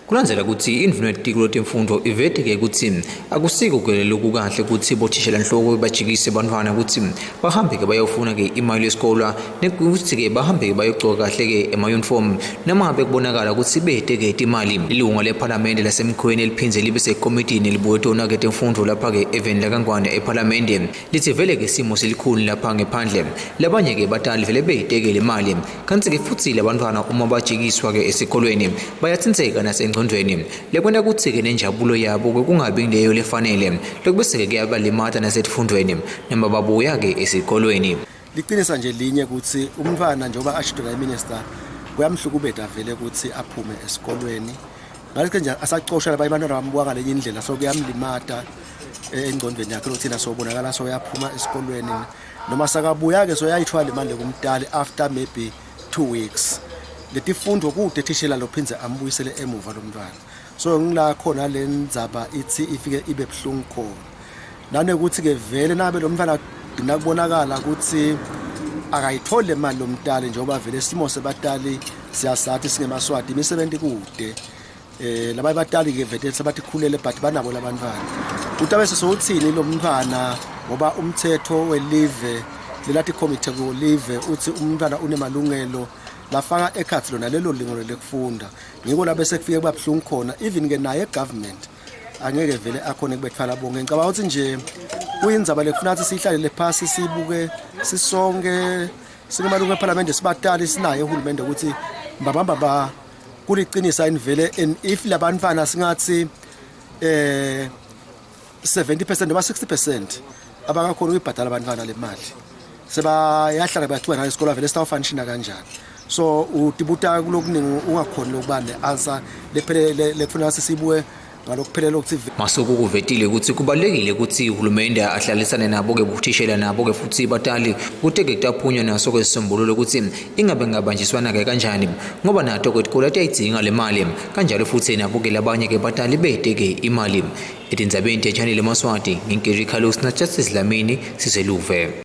Kulandzela kutsi indvuna yetiko letemfundvo ivete-ke kutsi akusiko-ke lokukahle kutsi bothishelanhloko bajikise bantfwana kutsi bahambe-ke bayofuna-ke imali yesikolwa nekutsi-ke bahambe-ke bayogcoka kahle-ke emayunifomu noma ngabe kubonakala kutsi bete-ke timali. Lilunga lephalamende laseMkhweni eliphindze libe sekomitini elibuke tona-ke temfundvo lapha-ke eveni lakaNgwane ephalamende litsi vele-ke simo silikhuni lapha ngephandle. Labanye-ke batali vele bete-ke le mali kantsi-ke futsi labantfwana uma bajikiswa-ke esikolweni bayatsintseka nasengcondvweni lekwenta kutsi-ke nenjabulo yabo-ke kungabi leyo lefanele lokubese-ke kuyabalimata nasetifundvweni noma babuya-ke esikolweni. Liqinisa nje linye kutsi umntfwana njengoba ashito la minister kuyamhlukubeta vele kutsi aphume esikolweni ngalokho nje asacosha labanye abantwana bambuka ngalenye indlela so kuyamlimata engcondvweni yakhe lokuthina sobonakala soyaphuma esikolweni noma sakabuya-ke soyayithwala imali kumtali after maybe 2 weeks. Letifundo kude thishela lophindze ambuyisele emuva lo mntwana, so ngila khona le ndzaba ithi ifike ibe buhlungu khona, nanekuthi-ke vele nabe lo mntwana nakubonakala ukuthi akayitholi le mali lomtali, njengoba vele isimo sebatali siyasathi singemaswati, imisebenti kude, labanye batali ke vele sebathi khulele but banabo labantwana, utabe sesowuthini lo mntwana? Ngoba umthetho welive lelathi committee kulive uthi umntwana unemalungelo lafaka ekhatsi lona lelo lungelo lekufunda. Ngiko la bese kufike kuba buhlungu khona, even ke naye government angeke vele akhone kubetfwala bonke. Ngicabanga ukuthi nje kuyindzaba lekufuna ukuthi siyihlalele phasi, sibuke sisonke singemalungu ephalamende, sibatali, sinaye uhulumende ukuthi mbabambaba kuliqinisa yini vele. And if labantwana singathi 70% noma 60% abakakhona ukuyibhadala abantwana le mali, sebayahlala bayachuba nayo isikole, vele sitawufunction kanjani? So utibuta kulokuningi ungakhoni lokuba ne-answer lephelele lekufuna sibuke ngalokuphelele ukuthi Masuku kuvetile ukuthi kubalulekile ukuthi uhulumende ahlalisane nabo-ke bothishela nabo-ke futhi batali kute-ke kutaphunywa naso-ke isisombululo ukuthi ingabe ngabanjiswana-ke kanjani, ngoba nato-ke tikolo tiyayidzinga le mali, kanjalo futhi nabo-ke labanye-ke batali bete-ke imali. Etindzabeni teChannel Maswati, nginkiri Carlos na Justice Dlamini siseluve.